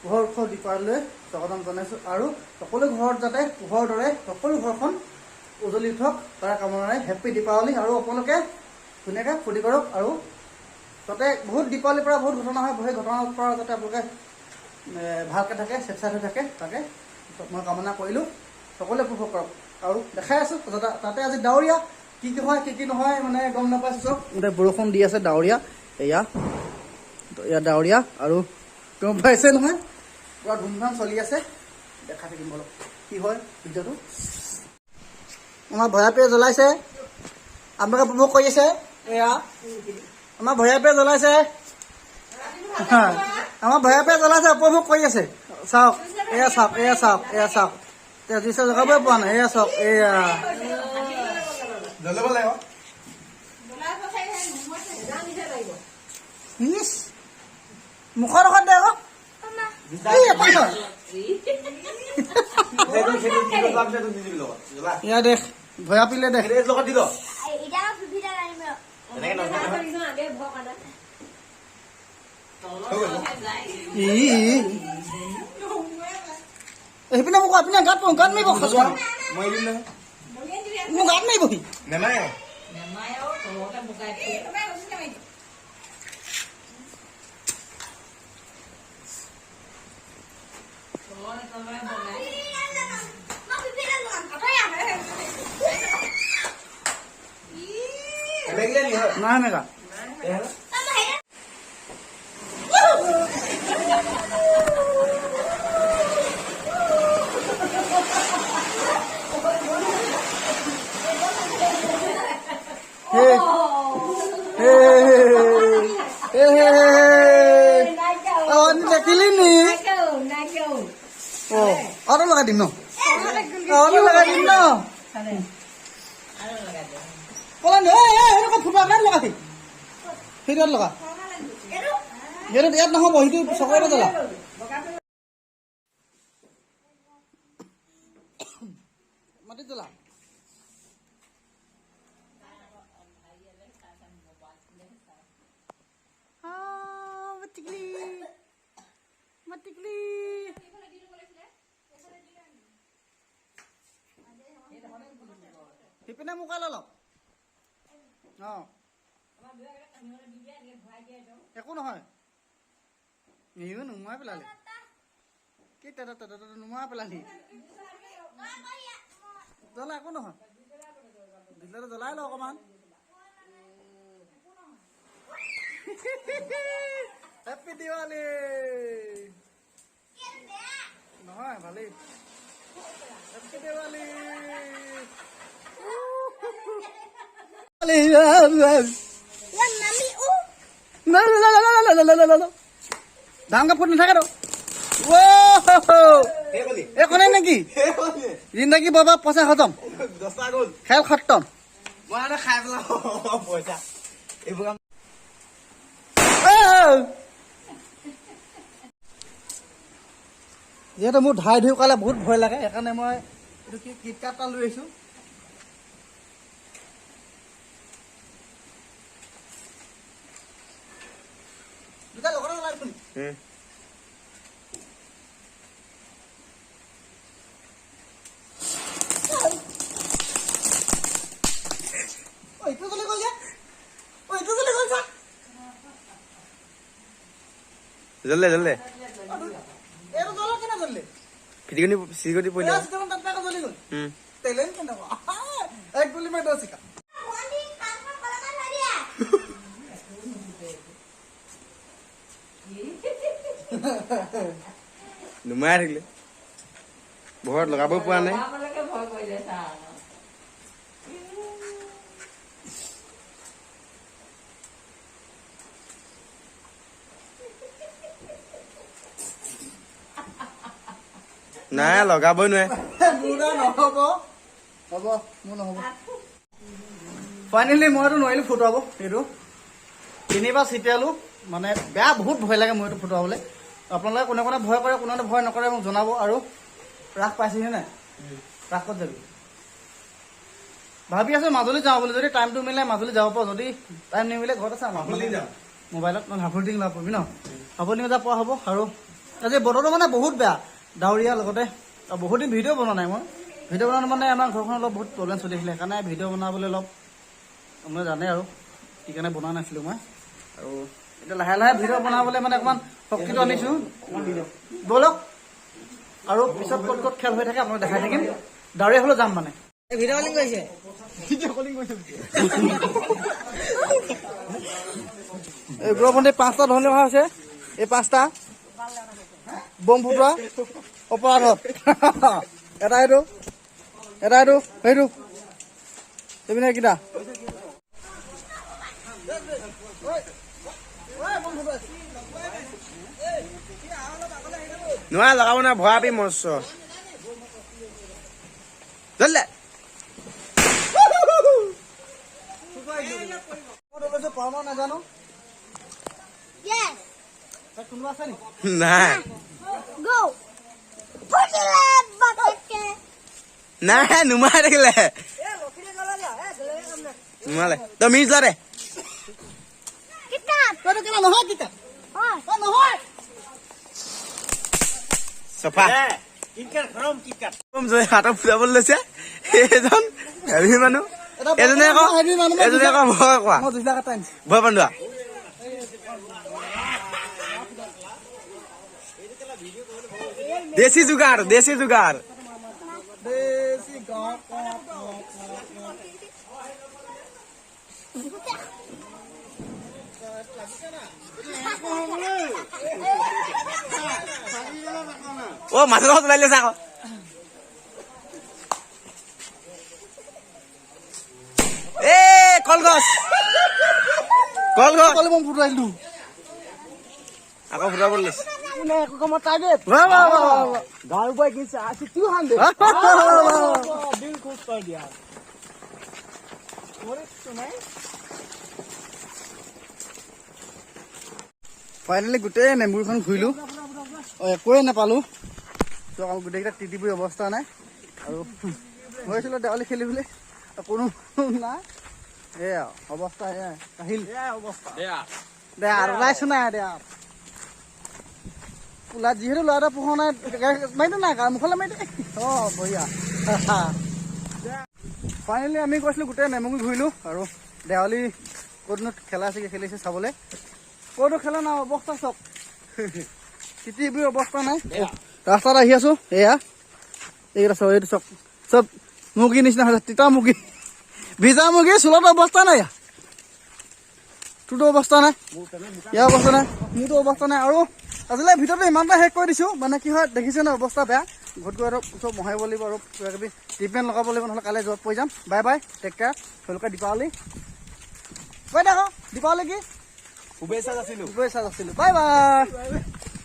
পোহৰ উৎসৱ দীপাৱলীলৈ স্বাগতম জনাইছোঁ। আৰু সকলো ঘৰত যাতে পোহৰ দৰে সকলো ঘৰখন উজলি উঠক তাৰ কামনাৰে হেপ্পী দীপাৱলী। আৰু আপোনালোকে ধুনীয়াকৈ ফূৰ্তি কৰক আৰু যাতে বহুত দীপাৱলীৰ পৰা বহুত ঘটনা হয়, সেই ঘটনাৰ পৰা যাতে আপোনালোকে ভালকৈ থাকে, চেফচাইড হৈ থাকে, তাকে মই কামনা কৰিলোঁ। সকলোৱে উপভোগ কৰক। আৰু দেখাই আছোঁ তাতে আজি ডাৱৰীয়া, কি কি হয় কি কি নহয় মানে গম নাপাইছোঁ। চব এতিয়া বৰষুণ দি আছে, ডাৱৰীয়া, এয়া এয়া ডাৱৰীয়া। আৰু গম পাইছে নহয়, পূৰা ধুমধাম চলি আছে। দেখা থাকিম অলপ কি হয় ভিডিঅ'টো। আমাৰ ভয়াপে জ্বলাইছে, আপোনালোকে উপভোগ কৰি আছে। এয়া আমাৰ ভয়াপে জ্বলাইছে, আমাৰ ভয়াপে জ্বলাইছে, উপভোগ কৰি আছে। চাওক, এয়া চাওক, এয়া চাওক, এয়া চাওক, এতিয়া জুই জগাবই পোৱা নাই। এয়া চাওক, এয়া মুখৰ লগত দে আকৌ। এয়া দেখ, ভয়া পিলে দেখ। সেইপিনে মোক আপুনি গাত গাত মাৰিব, মোক গাত মাৰিবহি। নাই এনেকা। দেখিলি নি? অ, আৰু লগাই দিম ন, আৰু লগাই দিম ন। লগাবি সেইটো লগা, সেইটো ইয়াত নহ'ব, সেইটো চকৰতে জ্বলা। মাটিত জ্বলা। মাটিকলি সিপিনে মোকাল অলপ। অ, একো নহয়, ইও নুমুৱাই পেলালে। কি টেটা টেটা নুমুৱাই পেলালি? জ্বলা, একো নহয়, দিলে জ্বলাই ল অকণমান। হেপ্পী দিৱালী। নহয়, ভালেই। হেপ্পী দিৱালী। ধান কাপোৰ নাথাকে তো একো নাই নেকি? জিন্দগী বাবা, পইচা খতম, খেল খতম। যিহেতু মোৰ ধাই ঢুকালে বহুত ভয় লাগে, সেইকাৰণে মই এইটো কি কিটকাট এটা লৈ আহিছোঁ। দুটা লগতে জ্বলাই দেখোন। এইটো জ্বলি গ'ল যে, অ, এইটো জ্বলি গ'ল চা। জ্বললে জ্বললে। এইটো জ্বলা কেনে জ্বলিলে? ফিটিকনি চিটিকনি পৰিলে। তাত জ্বলি গ'ল। টেলেণ্ট কেনেকুৱা, এক গুলি মাৰি দহ চিকা। নুমাই থাকিলে ঘৰত লগাব পৰা নাই। নাই, লগাবই নোৱাৰে। নহ'ব, হ'ব, মোৰ নহ'ব। ফাইনেলি মইতো নোৱাৰিলো ফুটুৱাব। এইটো তিনিবাৰ চিটিয়ালো, মানে বেয়া, বহুত ভয় লাগে মোৰ এইটো ফুটুৱাবলৈ। আপোনালোকে কোনে কোনে ভয় কৰে, কোনে কোনে ভয় নকৰে মোক জনাব। আৰু ৰাস পাইছিহি নাই? ৰাস ক'ত যাবি? ভাবি আছো মাজুলী যাওঁ বুলি। যদি টাইমটো মিলে মাজুলী যাব পাৰোঁ, যদি টাইম নিমিলে ঘৰতে চাম। মোবাইলত নহ'লে হাফলডিং যাব পাবি ন, হাফলডিং যাব পৰা হ'ব। আৰু আজি বতৰটো মানে বহুত বেয়া, ডাৱৰীয়া লগতে আৰু বহুত দিন ভিডিঅ' বনোৱা নাই মই। ভিডিঅ' বনোৱা মানে আমাৰ ঘৰখন অলপ বহুত প্ৰব্লেম চলি আছিলে, সেইকাৰণে ভিডিঅ' বনাবলৈ অলপ আপোনালোকে জানে আৰু সেইকাৰণে বনোৱা নাছিলোঁ মই। আৰু এতিয়া লাহে লাহে ভিডিঅ' বনাবলৈ মানে অকণমান শক্তিটো আনিছোঁ। ব'লক, আৰু পিছত ক'ত ক'ত খেল হৈ থাকে আপোনাক দেখাই থাকিম। ডাৱৰীয়া হ'লেও যাম মানে। ভিডিঅ' কলিং কৰিছে। এই গৌৰৱন্তি 5টা ধৰণে অহা হৈছে। এই 5টা বম ফুটোৱা অপৰাধত এটা এইটো, এটা এইটো, সেইটো এইপিনে কেইটা। নোৱাৰা লগাব না, ভৰাবি মস্ত। ধৰিলে। নাজানো Yes. কোনোবা আছে নেকি? নাই। Go. ফুটিলে বাপেকে। নাই, নুমাই থাকিলে। নুমালে। তই মিছ দে। কিতাপ। তইতো কেলা নহয় কিতাপ। হয়। অ, নহয়। চফা। হাতত ফুটাবলৈ লৈছে এইজন হেভি মানুহ। এজনে আকৌ এজনে আকৌ ভয় কোৱা। মই 2 লাখ এটা আনিছো। ভয় পাণ্ডুৱা। দেশী জোগাৰ, দেশী জোগাৰ। দেশী গাঁও। অ, মাছৰ লগত ওলাই লৈছে আকৌ। এ কলগছ, কলগছ। কল বম ফুটাই দিলো। আকৌ ফুটাবলৈ লৈছে। বাহ, বাহ, বাহ, বাহ। ফাইনেলি গোটেই নেমুৰখন ঘূৰিলো, একোৱে নাপালো। গোটেইকেইটা তিতিপুৰি অৱস্থা নাই। আৰু গৈছিলো দেৱালী খেলিবলৈ, কোনো নাই। এয়া অৱস্থা, এয়া আহিল দে আৰু ওলাইছো নাই দে আৰু ওলা। যিহেতু ল'ৰা এটা পোহা নাই, মাৰিতো নাই মুখলৈ মাৰি দে। অ, বঢ়িয়া। ফাইনেলি আমি গৈছিলো, গোটেই নেমুগুৰি ঘূৰিলো আৰু দেৱালী ক'তনো খেলা আছে খেলিছে চাবলৈ, ক'তো খেলা নাই। অৱস্থা চব তিতিপুৰি অৱস্থা নাই। ৰাস্তাত আহি আছো, এয়া এইকেইটা চব, এইটো চব চব মুৰ্গীৰ নিচিনা হৈছে, তিতা মুৰ্গী, ভিজা মুৰ্গী। চুলত অৱস্থা নাই, তোৰতো অৱস্থা নাই, ইয়াৰ অৱস্থা নাই, মোৰতো অৱস্থা নাই। আৰু আজিলৈ ভিতৰতে ইমানটা শেষ কৰি দিছোঁ। মানে কি হয় দেখিছে ন, অৱস্থা বেয়া। ঘৰত গৈ আৰু চব মোহাৰিব লাগিব আৰু কিবা কিবি ট্ৰিটমেণ্ট লগাব লাগিব, নহ'লে কাইলৈ যোৱাত পৰি যাম। Bye bye, take care. তেওঁলোকে দীপাৱলী কৈ দে আকৌ, দীপাৱলী কি শুভেচ্ছা যাচিলো। শুভেচ্ছা যাচিলো। Bye bye.